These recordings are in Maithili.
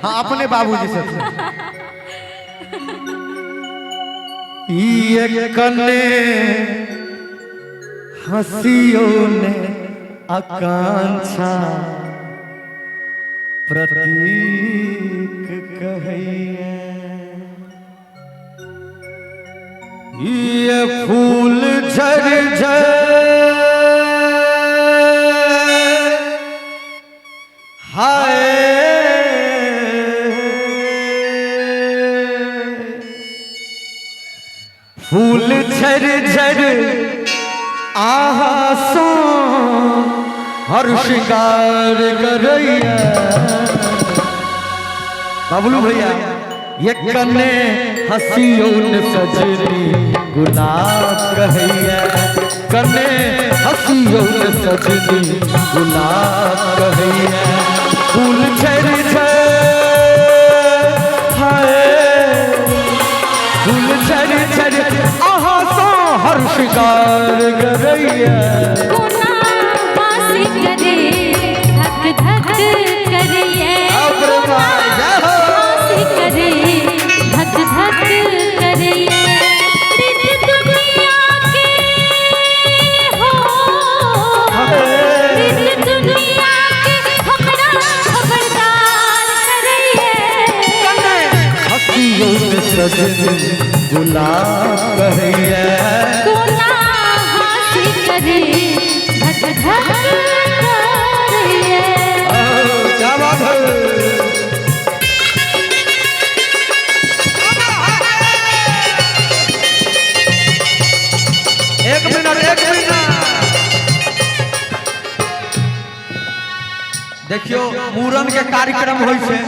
हाँ, अपने बाबूजी छथिन। ये कने हंसियो ने आकांक्षा प्रतीक कहैया, ये फूल झर झर हाय, फूल झर झर आहा सो हर शिकार करैया। बबलू भैया, ये कने हसियोन सजनी गुलाब कहैया, कने हसियोन सजनी गुलाब कहैया। फूल झर झर हाय, फूल झर झर आहा सो हर शिकार करैया। कोना बासी करे धक धक करैया, बाप रे बाप, जय हो। बासी करे धक धक करैया। रीत दुनिया के हो, रीत दुनिया के हमरा खबरदार करैया। हसियोन सजनी गुलाब कहैया, कोना हासी करे धक धक करैया। क्या बात है। एक मिनट, एक मिनट, देखियो मूड़न के कार्यक्रम होइ छै।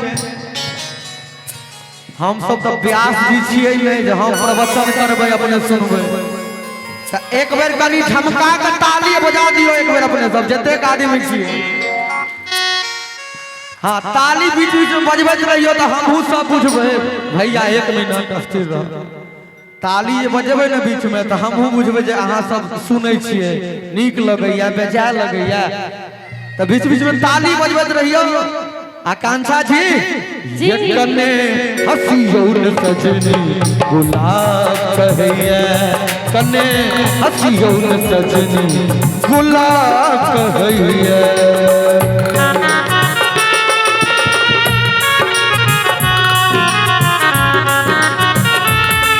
हम सब तऽ व्यास जी छियै ने जे हम प्रवचन करबै अपने सुनबै। तऽ एक बेर कनि झमका के ताली बजा दियौ एक बेर अपने सब जतेक आदमी छियै। हाँ, ताली बीच बीच में बजबैत रहियौ तऽ हमहूँ सब बुझबै। भैया एक मिनट स्थिर रह, ताली जे बजेबै ने बीच में तऽ हमहूँ बुझबै जे अहाँ सब सुनै छियै, नीक लगैया, बेजाय लगैया। तऽ बीच बीच में ताली बजबैत रहियौ। आकांक्षा जी, जी। ये कने हसियौन सजनी गुलाब कहैया, कने हसियौन सजनी गुलाब कहैया।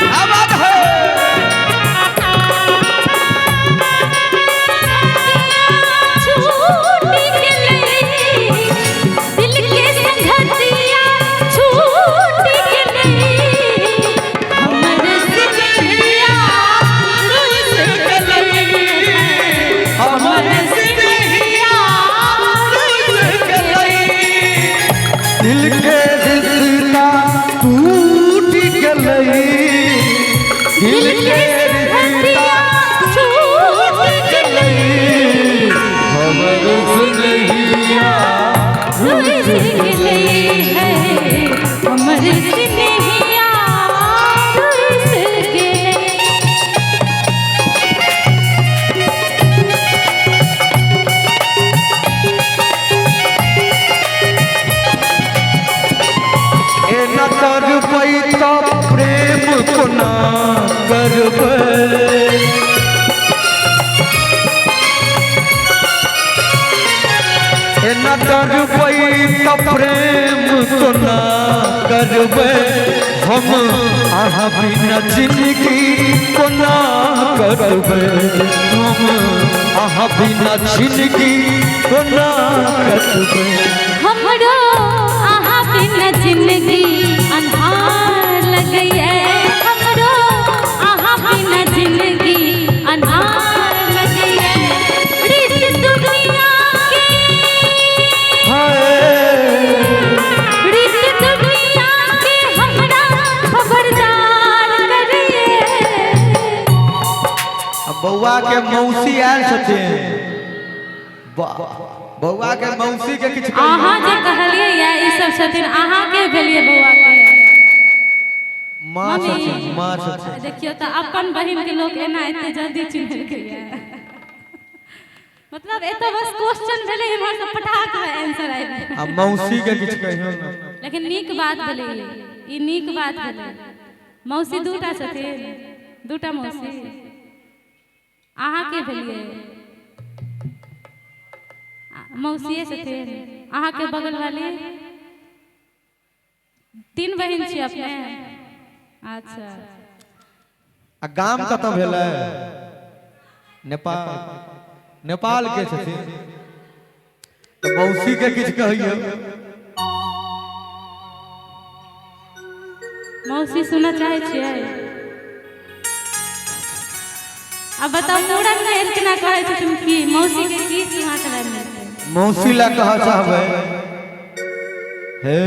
क्या बात है। छूट गेलै दिल के संगतिया, छूट गेलै हमर सिनेहिया, रुस गेलै हमर सिनेहिया, रुस गेलै। दिल के रिश्ता टूट गेलै, दिल दिल के के रिश्ता संगतिया छूट गेलै हमर सुनहिया रुस गेलै है हमर सिनेहिया, रुस गेलै। एना करबै तऽ प्रेम कोना करबै, एना करबै तऽ प्रेम कोना करबै, हम अहाँ बिना जिंदगी कोना करबै, हम अहाँ बिना जिंदगी कोना करबै। हमरो अहाँ बिना जिंदगी अन्हार लगैया, हमरो अहाँ बिना जिंदगी अन्हार लगैया। रीत दुनिया के, रीत दुनिया के हमरा खबरदार करैया। अब बौआ के मौसी आयल छथिन। वाह, बौआ के मौसी के किछु कहियौ। अहाँ जे कहलियै या ई सब छथिन, अहाँ के भेलियै बौआ के? माँ मम्मी। छथिन, माँ छथिन। देखियौ तऽ अपन बहिन के लोक एना एते जल्दी चिन्हलकै। मतलब एतऽ बस क्वेश्चन भेलै, इम्हर से पटाख में आंसर आबि गेल। आ मौसी के किछु कहियौ ने। लेकिन नीक बात भेलै, ई नीक बात भेलै। मौसी दूटा छथिन? दूटा मौसी। अहाँ के भेलियै? मौसिए छथिन अहाँके बगल वाली? तीन बहिन छी अपने? अच्छा। आ गाम कतऽ भेलै? नेपाल। नेपाल के छथिन तऽ मौसी के किछु कहियौ। मौसी सुनऽ चाहै छियै? आ बताउ, मूड़न में केना कहै छथिन की मौसी के की सुना के मिलतै? मौसी ला कह चाहबै, हे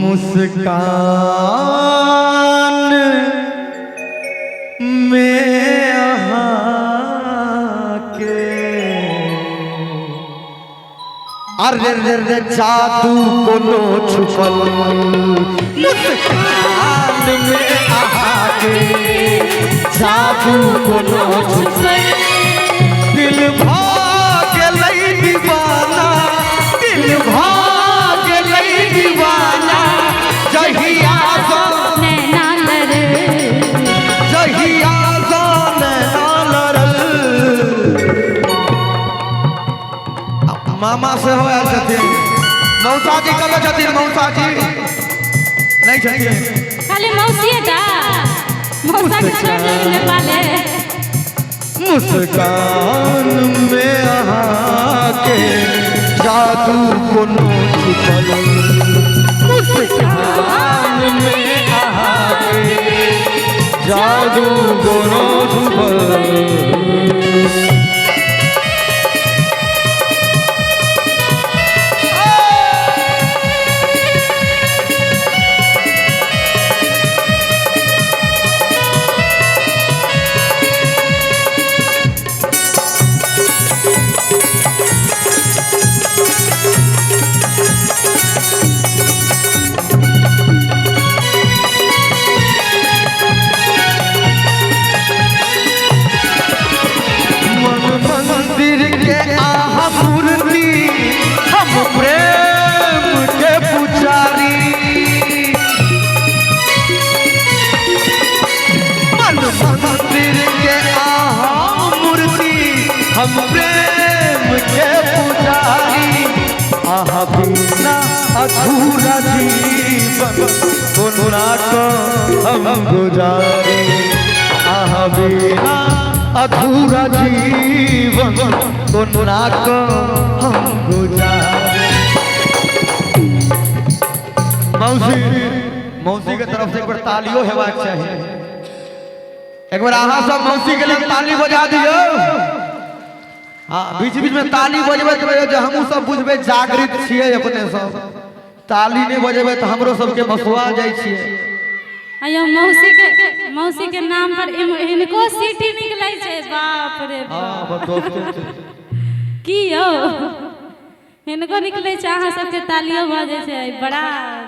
मुस्कान में अहाँके अरे रे रे जादू कोनो छुपल, मुस्कान में अहाँके जादू कोनो छुपल, दिल भा गेलै दीवाना, दिल भा गेलै दीवाना, जहिया सँ नैना लड़े, जहिया सँ नैना लड़ल। मामा सेहो आयल छथिन। मौसा जी कतऽ छथिन? मौसा जी नहि छथिन? खाली मौसिए टा, मौसा के छोड़ देबै नेपाले। मुस्कान में अहाँके जादू कोनो छुपल, मुस्कान में अहाँके जादू कोनो छुपल। मन मंदिर के आहा मूर्ति, हम प्रेम के पुजारी। मन मंदिर के आहा मूर्ति, हम प्रेम के पुजारी, आहा बिना अधूरा जीवन कोना को हम गुजारी, आहा बिना अधूरा जीवन कोना को हम गुजारी। मौसी, मौसी के तरफ से एक बार तालियो हेबाक चाही। एक बार अहाँ सब मौसी के लिए ताली बजा दियौ। हाँ, बीच बीच में ताली बजबैत रहियौ जे हमहूँ सब बुझबै जागृत छियै अपने सब। ताली नहि बजेबै तऽ हमरो सबके मसुआ जाइ छियै। अयो मौसी के नाम पर हिनको सीटी निकलै छै, बाप रे बाप। हाँ, बस दोस्ते छै। की यौ, हिनको निकलै छै, अहाँ सबके तालियो भऽ जाइ छै, बड़ा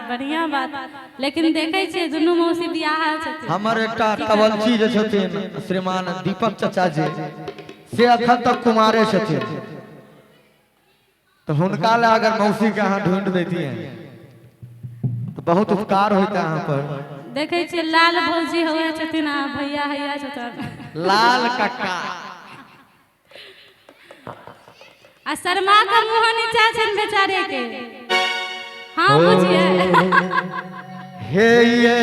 बढ़िया बात। लेकिन देखै छियै दुनू मौसी बियाहल छथिन। हमर एकटा तबलची जे छथिन श्रीमान दीपक चाचा जी, से अखन तक कुमारे छथिन, तऽ हुनका लए अगर मौसी के अहाँ ढूंढ दैतियै तऽ बहुत उपकार होइते अहाँ पर। देखै छियै लाल भौजी हुए छथिन आ भैया हैया छथिन। लाल कक्का। आ शर्मा के मुँह नीचा छनि बेचारे के। हाँ, बुझिए। हे ये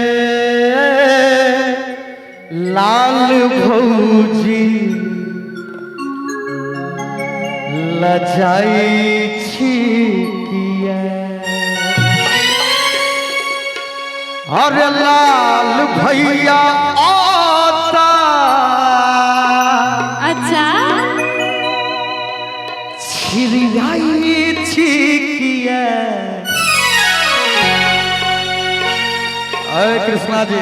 लाल भौजी, लजाई छी किया? अरे लाल भैया आता छिरियाई छी किया? अरे कृष्णा जी,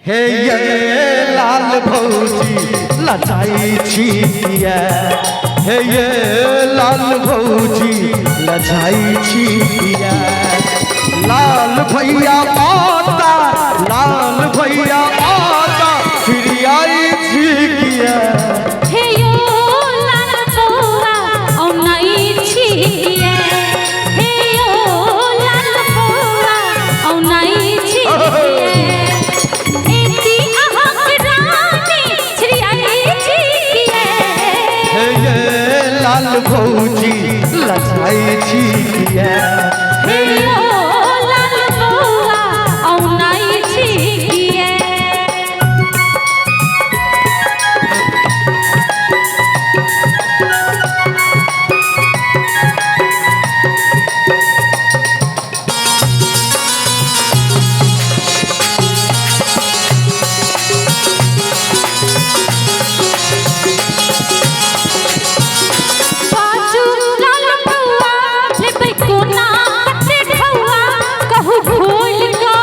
हे ये लाल भौजी, लजाई छी किया? हे ये लाल भौजी, लजाई छी किया? लाल भैया आता, लाल भैया आता, छिरियाई छी किया? हे यो। भौजी लजाई छी किया। हे यो लाल बौआ औनाइ छी किए। बाजू लाल बौआ लेबै कोना कते ठौआ कहू भूल कऽ।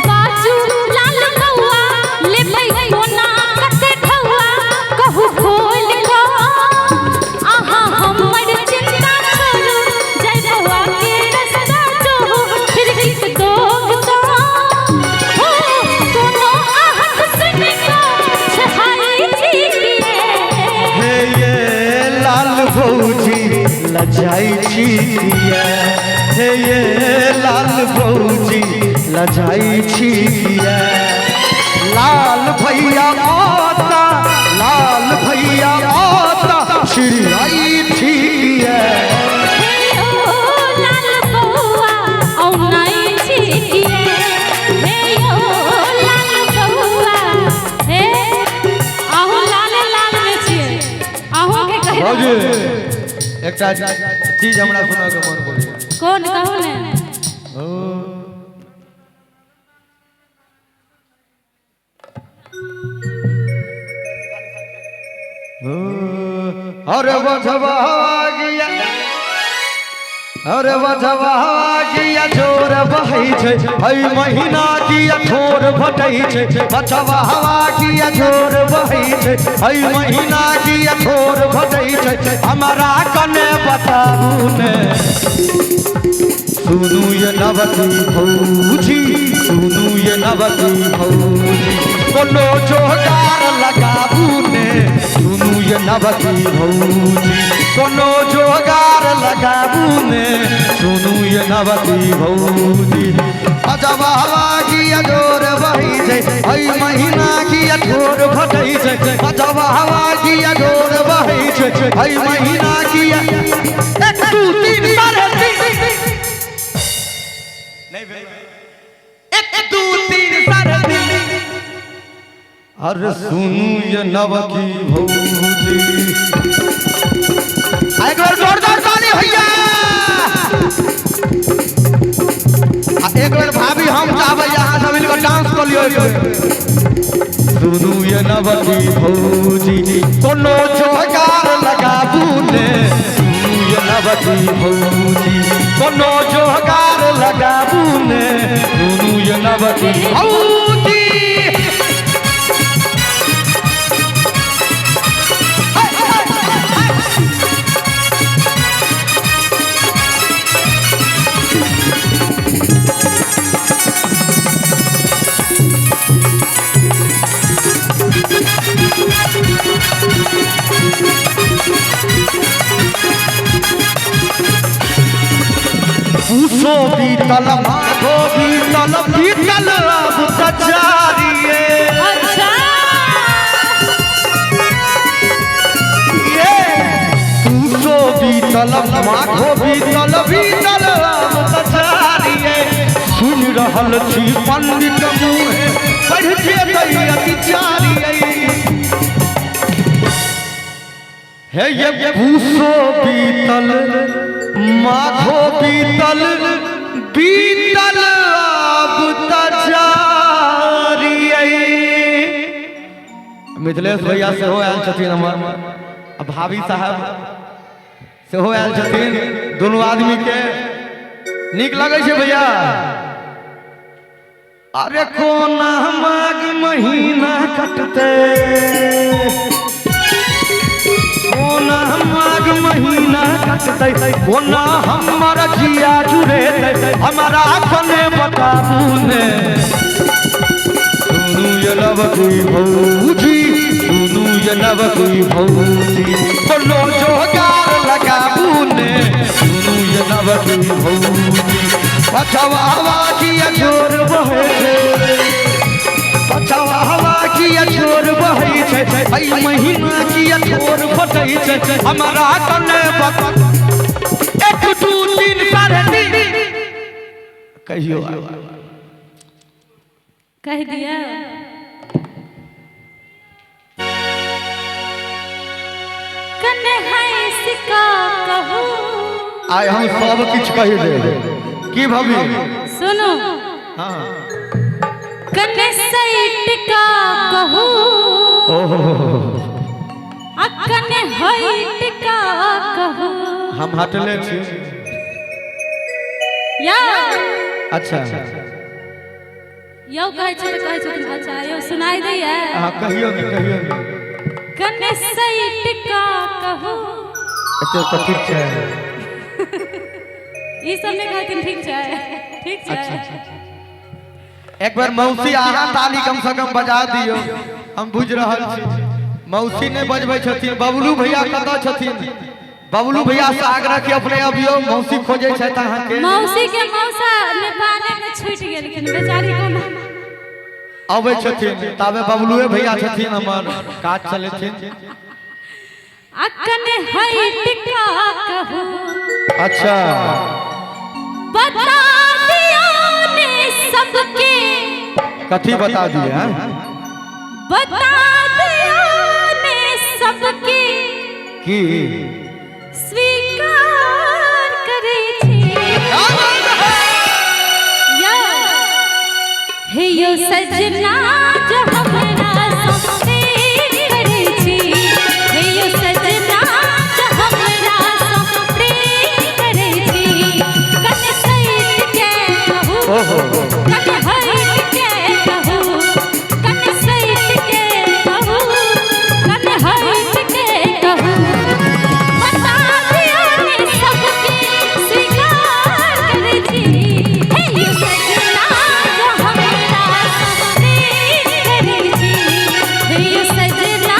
बाजू लाल बौआ लेबै कोना कते ठौआ कहू भूल कऽ। अहाँ हमर चिंता छोड़ू जय बौआ के रस्ता जोहू फिर गीत दोग तो हो कोनो आहट सुनि कऽ छहाई छी किए। हे ये लाल भौजी लजाई छी किया। हे ये लाल भौजी लजाई छी किया। लाल भैया आता, लाल भैया आता छिड़ियाई छी किया। हे ओ लाल बौआ औनाइ छी किए। हे ओ लाल बौआ हे अहूँ लाल लाल में छियै अहूँ के कहि भौजी रहल छी। एकटा चीज हमरा सुनऽ के मन पड़ैया। कोन कहू ने। अरे बझवा गिया, अरे बझवा गिया जोर बहै छै, हई महीना गिया ठोर भटै छै। बझवा गिया जोर बहै छै, हई महीना गिया ठोर भटै छै। हमरा कने बताबू ने, सुनू ये नवती भौजी, सुनू ये नवती भौजी, कोनो जोगार लगाबू ने। सुनू ये नवती भौजी, कोनो जोगार लगाबू ने। सुनू ये नवती भौजी, अजबा हवा गिया जोर बहै छै, हई महीना गिया ठोर भटै छै। अजबा हवा गिया जोर बहै छै, हई महीना गिया 1 2 3 3.5 नहीं भेल 1 2 3 3.5। अरे सुनू ये नवकी भौजी, एक बार जोरदार ताली भैया। एक बार भाभी हम चाहबै अहाँ सब मिलकर डांस कऽ लियौ एक बेर। सुनू ये नवकी भौजी, कोनो जोगार लगाबू ने। सुनू ये नवकी भौजी, कोनो जोगार लगाबू ने। सुनू ये नवकी भौजी। पूसो बीतल माघो बीतल बीतल अब तजारिए। अच्छा ये पूसो बीतल माघो बीतल बीतल अब तजारिए। सुन रहल छी पंडित मुहे पढ़ जेतै अतिचारिए। हे ये पूसो बीतल माघो बीतल बीतल अब तजारिए। मिथिलेश भैया सेहो आयल छथिन हमर, आ भाभी साहब सेहो आयल छथिन। दुनू आदमी के नीक लगै छै भैया। अरे कोना माघ महीना कटतै, कोना माघ महीना कटतै, कोना हमर जिया जुड़ेतै, हमरा कने बताबू ने। सुनू ये नवकी भौजी, सुनू ये नवकी भौजी, कोनो जोगार लगाबू ने। सुनू ये नवकी भौजी, पछवा हवा किया जोर बहै छै, पछवा हवा किया जोर बहै छै, एहि महीना किया ठोर फटै छै, हमरा कने बक 1 2 3 3.5 कहियो कह दिया। कने हंस का कहू। आइ हम सब किछु कहि देब की भभी सुनो। हाँ कने सैट का कहू। ओहो आ कने हईट का कहू। हम हटले छी या अच्छा यौ कहै छै तऽ कहै छथिन। अच्छा यौ सुनाई दैया। अहाँ कहियो ने कहियो ने। कने सैट का कहू। एते तऽ ठीक छै। ई सब नहि कहथिन ठीक छै, ठीक छै। अच्छा एक बार मौसी अहाँ ताली कम से कम बजा दियौ, हम बुझि रहल छी मौसी नहि बजबै छथिन। बबलू भैया कतऽ छथिन? बबलू भैया से आग्रह कि अपने अबियौ, मौसी खोजै छथि अहाँके। मौसी के मौसा नेपाले में छूटि गेलखिन बेचारी, कोना अबै छथिन ताबे बबलुए भैया छथिन हमर काज चलेथिन। आ कने हईट का कहू। अच्छा बता दियो ने सबके। कथी बता दिए? हैं बता दियो ने सबके की स्वीकार करै छी। यो हे यो सजना जो हमरा सँ प्रेम करै छी, हे यो सजना जो हमरा सँ प्रेम करै छी, कने सैट के कहू, ओहो कने हईट के कहू, कने सैट के कहू, कने हईट के कहू, बता दियो ने सबके स्वीकार करै छी, हे यो सजना जो हमरा सँ प्रेम करै छी, हे यो सजना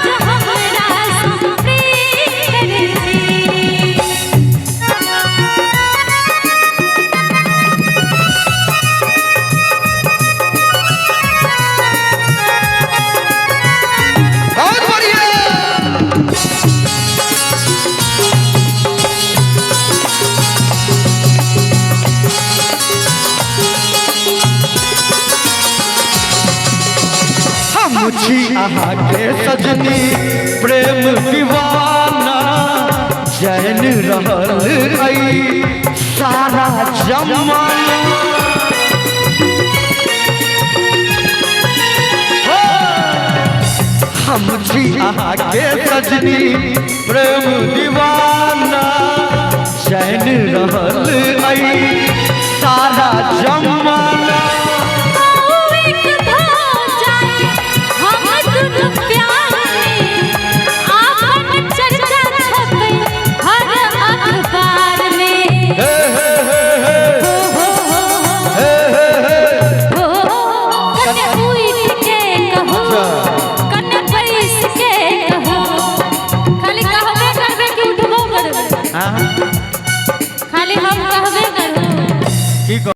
जो हमरा सँ प्रेम करै छी। बहुत बढ़िया। हम छी अहाँके सजनी प्रेम दीवाना, जैन रहल अइ सारा जमाना। हम छी अहाँके सजनी प्रेम दीवाना, चैन रहल अइ सारा जमाना।